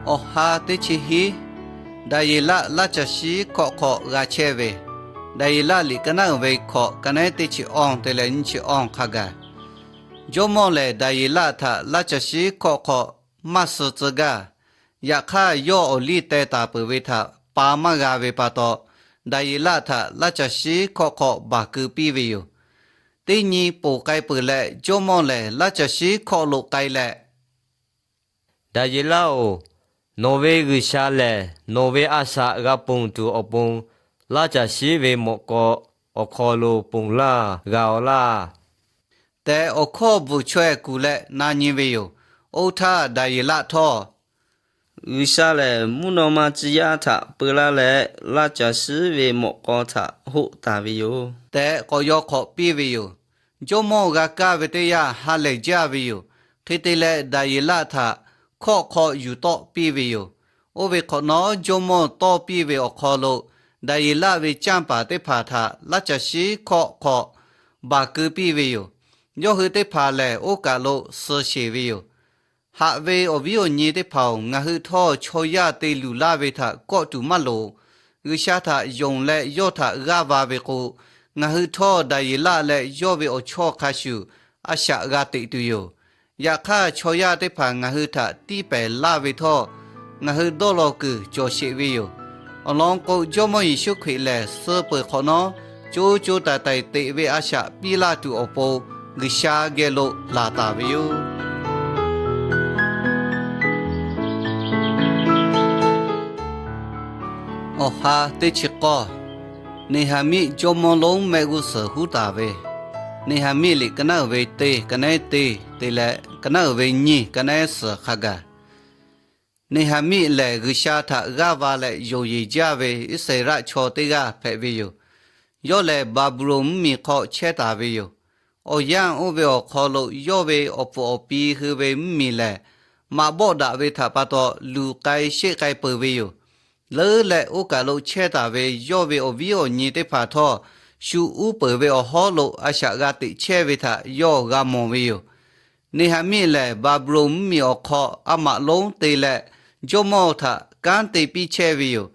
Awˬ ha teˇ chi hiˉ, Daˍyeˍlaˆ laˇ caˬ shiˉ hkawˆ hk'aw g'a chehˇ ve, Daˍyeˍlaˆ liꞈ ka naˉ uiˍ ve hkawꞈ, ka nehˉ teˇ chi awˇ te leh nyiˇ chi awˇ hk'a gaˬ. Jawˇmawˇ lehˬ, Daˍyeˍlaˆ htaꞈ laˇ caˬ shiˉ hkawˆ hk'aw maˇ suh tcuh gaˇ. Yaꞈ hk'aˇ, yawˇ awˬ liˇ teh taˍ peuˬ ve htaꞈ pa maˇ g'a ve pa taw, Daˍyeˍlaˆ htaꞈ laˇ caˬ shiˉ hkawˆ hk'aw baˬ keu piˇ ve yoˬ. Teˇ nyi ponˬ k'ai peuˬ leh, jawˇmawˇ lehˬ laˇ caˬ shiˉ hkawˆ lo k'ai leh, Daˍyeˍlaˆ-oˬ, nawˬ ve G'uiˬsha lehˬ, nawˬ ve a shaꞈ g'a ponˬ tuˬ awˬ pon, laˇ caˬ shiˉ ve mawꞈ k'aw awˬ hk'aw lo ponˬ laˇ g'a-oˬ laˇ tehꞈ, awˬ hkawˇ bvuhˬ chaweh kuˬ leh na nyi ve yoˬ. Oˇ htaˇ, Daˍyeˍlaˆ htawˇ, G'uiˬsha lehˬ mvuhˇ naw ma tcuh yaˇ htaꞈ peu laˇ leh, laˇ caˬ shiˉ ve mawꞈ k'aw htaꞈ hoˆ taˍ ve yoˬ tehꞈ, k'awꞈ yaw hk'awꞈ piˇ ve yoˬ. Jawˇmawˇ g'a kaˇ ve teˇ yanˇ ha lehˬ jaˇ ve yoˬ. Hk'e te leh, Daˍyeˍlaˆ htaꞈ hkawˆ hk'aw yuˬ tawˆ piˇ ve yoˬ. Oˇ ve hk'awꞈ nawˉ, jawˇmawˇ tawˇ piˇ ve awˬ hk'aw lo, Daˍyeˍlaˆ ve canˇ paˍ teˇ hpaˍ htaꞈ laˇ caˬ shiˉ hkawˆ hk'aw baˬ keu piˇ ve yoˬ. Yawˇ hui teˇ hpaˍ lehˬ, oˇ kaˬ lo suh sheˬ ve yoˬ. Haꞈ ve awˬ viˉ awˬ nyi teˇ hpaˍ-oˬ, ngaˬ hui htawˇ chaw yaˇ te luˬ laˇ ve htaꞈ kawˆ tuˬ maˇ loˍ. G'uiˬsha htaꞈ yonˍ leh yawˇ htaꞈ g'aˇ va ve k'o, ngaˬ hui htawˇ Daˍyeˍlaˆ leh yawˇ ve awˬ chawˇ hk'a shuˍ a shaꞈ g'a teꞈ tuˬ yoˬ. Yaꞈ hk'aˇ, chaw yaˇ teˇ hpaˍ ngaˬ hui htaꞈ tiˇ pehˍ laˇ ve htawˇ, ngaˬ hui dawˇ law kuiˬ cawˬ sheˍ ve yoˬ. Awˬ lawn k'o, Jawˇmawˇ Yeˍsuˆ Hkriꞈ lehˬ, suh peuˬ hk'awꞈ nawˉ, co co taiˍ taiˍ teꞈ ve a shaꞈ piˇ laˇ tuˬ awˬ pon, G'uiˬsha geh lo laˬ taˍ ve yoˬ. Awˬ ha teˇ chi k'awˇ, Neˍhaˍmiˆ jawˇmawˇ lonˉ mehˆ g'uˇ suhˍ huˉ taˍ ve. Neˍhaˍmiˆ liꞈ ka naˉ uiˍ ve teˇ, ka nehˉ teˇ te leh ka naˉ uiˍ ve nyiˇ, ka nehˉ suhˍ hk'a gaˬ. Neˍhaˍmiˆ lehˬ, G'uiˬsha htaꞈ g'aˇ va leh yonˍ yeˬ jaˇ ve Iˉsaˍreˍlaˆ chaw teˇ g'aˇ hpehꞈ ve yoˬ. Yawˇ lehˬ, Baˍbuˍlonˍ mvuhˇmiˬ hk'aw chehˇ taˍ ve yoˬ. Awˬ yanˇ oˇ ve awˬ hk'aw lo yawˇ ve awˬ pfuhˍ awˬ pi hui ve mvuhˇmiˬ lehˬ, maꞈ bawˆ daꞈ ve htaꞈ pa taw luˬ k'ai sheˆ k'ai peuˬ ve yoˬ. Leuˉ leh oˇ kaˬ lo chehˇ taˍ ve yawˇ ve awˬ viˉ awˬ nyi teˇ hpaˍ htawˇ, shu uˉ peunˍ ve awˬ hawˉ lo a shaꞈ g'a teꞈ chehˇ ve htaꞈ yawˇ g'a mawˬ ve yoˬ. Neˍhaˍmiˆ lehˬ, Baˍbuˍlonˍ mvuhˇmiˬ awˬ hk'aw a maꞈ lonˉ te leh, jawˇmawˇ htaꞈ kanˉ te piˇ chehˇ ve yoˬ.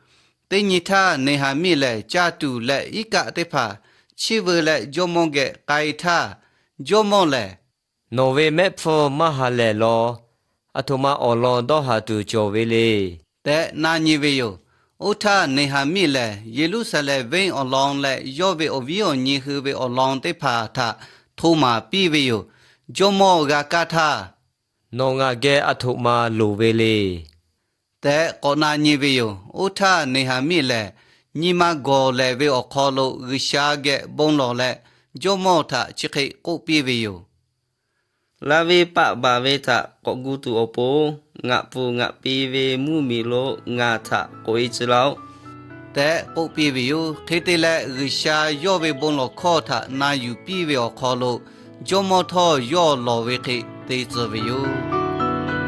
Teˇ nyi htaˇ, Neˍhaˍmiˆ lehˬ caˇ tuˬ leh iˉ kaˆ teˇ hpaˍ chiˇ veu leh jawˇmawˇ geh k'ai htaˇ, jawˇmawˇ lehˬ, Nawˬ ve mehˆ hpfuhˇ maˇ ha lehˬ law. Aˬ htoꞈ ma awˬ lawn dawˇ haˍ tuˬ cawˬ ve le tehꞈ na nyi ve yoˬ. Oˇ htaˇ, Neˍhaˍmiˆ lehˬ Yeˍruˆsaˍlehnˍ venˇ awˬ lawn leh yawˇ ve awˬ viˉ awˬ nyi hui ve awˬ lawn teˇ hpaˍ htaꞈ hto maˍ piˇ ve yoˬ. Jawˇmawˇ g'a kaˇ htaˇ, Nawˬ ngaˬ geh aˬ htoꞈ ma loˍ ve le tehꞈ k'awꞈ na nyi ve yoˬ. Oˇ htaˇ, Neˍhaˍmiˆ lehˬ nyi ma gawˬ lehˬ ve awˬ hk'aw lo G'uiˬsha geh bon lawˬ leh, jawˇmawˇ htaꞈ chi hk'e k'oˆ piˇ ve yoˬ. Laˇ venˇ paˆ baˬ ve htaꞈ k'awꞈ gu tuˬ awˬ pon, ngaˬ pfuhˍ ngaˬ pi ve mvuhˇmiˬ lo ngaˬ htaꞈ k'oꞈ-e tcuh laˇ-oˆ tehꞈ k'oˆ piˇ ve yoˬ. Hk'e te leh, G'uiˬsha yawˇ ve bon lawˬ hkawˇ htaꞈ na yuˬ piˇ ve awˬ hk'aw lo, jawˇmawˇ htawˇ yawˇ lawˬ ve hk'e te tcuh ve yoˬ.